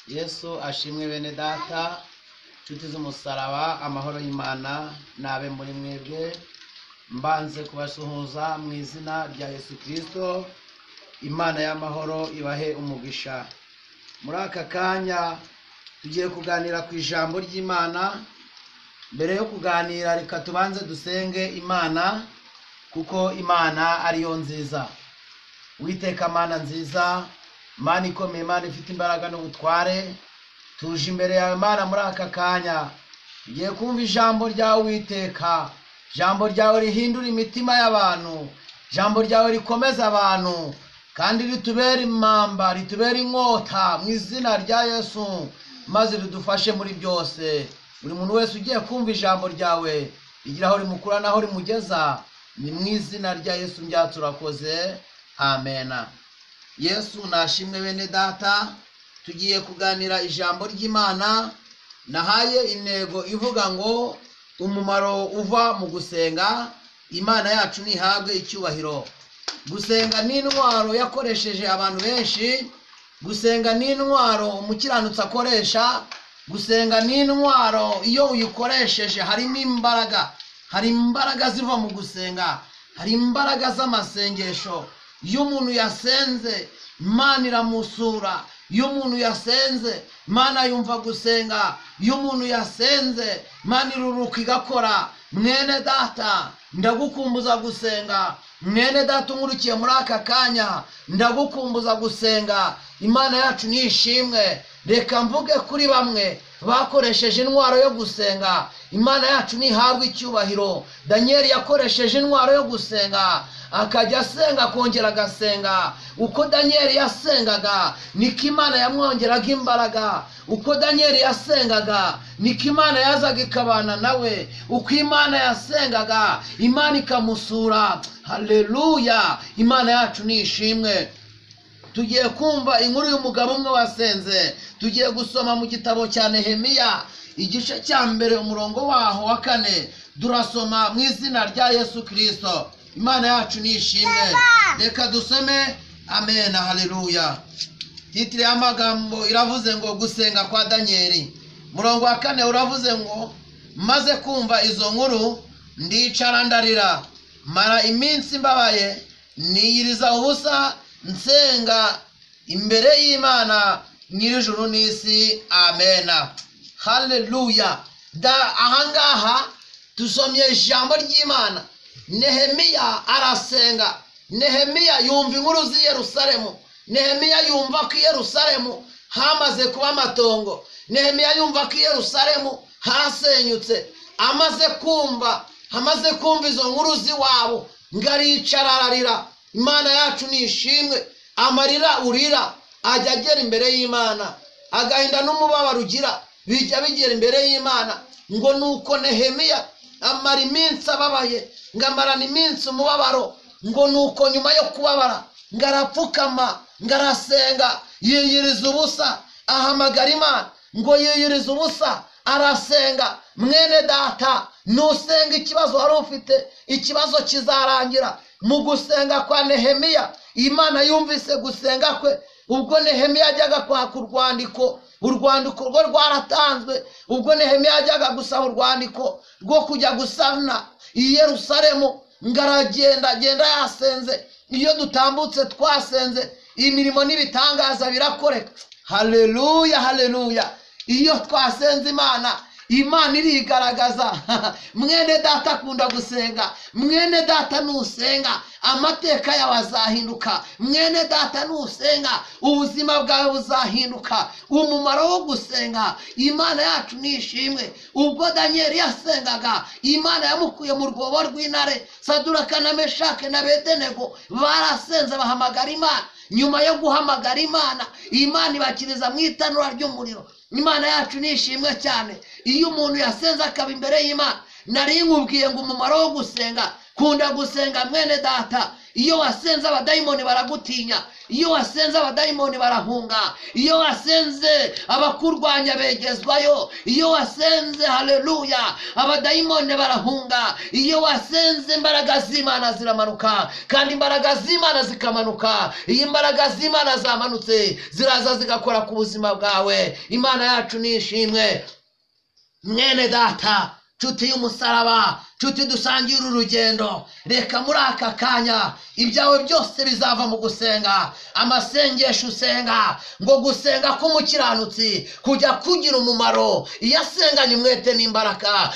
Yesu ashimwe bene data, inshuti z'umusaraba, amahoro y'Imana nabe muri mwebwe. Mbanze kubasuhuza mu izina rya Yesu Kristo. Imana y'amahoro ibahe umugisha. Muri aka kanya tugiye kuganira ku ijambo ry'Imana. Mbere yo kuganira reka tubanze dusenge Imana, kuko Imana ariyo nziza. Uwiteka Mana nziza, Mana ikomeye, Mana ifite imbaraga n'ubutware, tuje imbere yawe Mana muri aka kanya. Tugiye kumva ijambo ryawe Uwiteka, ijambo ryawe rihindura imitima y'abantu, ijambo ryawe rikomeza abantu, kandi ritubere impamba, ritubere inkota mu izina rya Yesu, maze ridufashe muri byose. Buri muntu wese ugiye kumva ijambo ryawe, rigira aho rimukura n'aho rimugeza, ni mu izina rya Yesu mbyacu urakoze, amena. Yesu nashimwe bene data, tugiye kuganira ijambo ry'Imana. Nahaye intego ivuga ngo umumaro uva mu gusenga. Imana yacu ntihabwe icyubahiro. Gusenga ni intwaro yakoresheje abantu benshi, gusenga ni intwaro umukiranutsi akoresha, gusenga ni intwaro iyo uyikoresheje harimo imbaraga, hari imbaraga ziva mu gusenga, hari imbaraga z'amasengesho. Iyo umuntu yasenze Imana iramusura, iyo umuntu yasenze Imana yumva gusenga, iyo umuntu yasenze Imana iruruka igakora. Mwene data ndagukumbuza gusenga, mwene data unkurikiye muri aka kanya ndagukumbuza gusenga. Imana yacu ni ishimwe. Reka mvuge kuri bamwe bakoresheje intwaro yo gusenga. Imana yacu ntihabwe icyubahiro. Daniel yakoresheje intwaro yo gusenga, akajya asenga akongera agasenga. Uko Daniel yasengaga niko Imana yamwongeraga imbaraga, uko Daniel yasengaga niko Imana yazaga ikabana nawe, uko Imana yasengaga Imana ikamusura. Haleluya, Imana yacu ni ishimwe. Tugiye kumva inkuru y'umugabo umwe wasenze. Tugiye gusoma mu gitabo cya Nehemiya igice cya mbere umurongo waho wa 4. Durasoma mu izina rya Yesu Kristo. Imana yacu ni ishimwe. Reka dusome. Amen, haleluya. Titire y'amagambo iravuze ngo gusenga kwa Danieli. Murongo wa 4 uravuze ngo maze kumva izo nkuru ndicara ndarira, mara iminsi mbabaye, niyiriza ubusa, nsenga imbere y'Imana nyir'ijuru n'isi. Amena, haleluya. Da ahangaha tusomye ijambo ry'Imana. Nehemiya arasenga. Nehemiya yumva inkuru z'i Yerusalemu. Nehemiya yumva ko i Yerusalemu hamaze kuba amatongo. Nehemiya yumva ko i Yerusalemu hasenyutse. Amaze kumva izo nkuru z'iwabo, ngaricara ararira. Imana yacu ni ishimwe. Amarira urira ajya agera imbere y'Imana, agahinda n'umubabaro ugira bijya bigera imbere y'Imana. Ngo nuko Nehemiya amara iminsi ababaye, ngamarana iminsi umubabaro. Ngo nuko nyuma yo kubabara ngarapfukama, ngarasenga, yiyiriza ubusa, ahamagara Imana. Ngo yiyiriza ubusa arasenga. Mwene data, nusenga ikibazo wari ufite, ikibazo kizarangira. Mu gusenga kwa Nehemiya Imana yumvise gusenga kwe. Ubwo Nehemiya yajyaga kwaka urwandiko, urwandiko rwo rwaratanzwe. Ubwo Nehemiya yajyaga gusaba urwandiko rwo kujya gusana i Yerusalemu, ngaragenda genda yasenze. Iyo dutambutse twasenze, imirimo n'ibitangaza birakoreka. Haleluya, haleluya. Iyo twasenze Imana, Imana irigaragaza. Mwene data akunda gusenga. Mwene data nusenga amateka yawe azahinduka. Mwene data nusenga ubuzima bwawe buzahinduka. Umumaro wo gusenga, Imana yacu ni ishimwe. Ubwo Daniel yasengaga, Imana yamukuye mu rwobo rw'intare. Saduraka na Meshake na Bedenego barasenze bahamagara Imana. Nyuma yo guhamagara Imana, Imana ibakiriza mu itanura ry'umuriro. Imana yacu ni ishimwe cyane. Iyo umuntu yasenze akaba imbere y'Imana, nari nkubwiye ngo umumaro wo gusenga, Kunda gusenga mwene data. Iyo wasenze abadayimoni baragutinya, iyo wasenze abadayimoni barahunga, iyo wasenze abakurwanya begezwayo, iyo wasenze, haleluya, abadayimoni barahunga, iyo wasenze imbaraga z'Imana ziramanuka, kandi imbaraga z'Imana zikamanuka. Iyo imbaraga z'Imana zamanutse ziraza zigakora ku buzima bwawe. Imana yacu ni ishimwe. Mwene data, nshuti y'umusaraba, nshuti dusangira urugendo, reka muri aka kanya ibyawe byose bizava mu gusenga. Amasengesho usenga, ngo gusenga k'umukiranutsi kujya kugira umumaro iyo asenganye umwete n'imbaraga.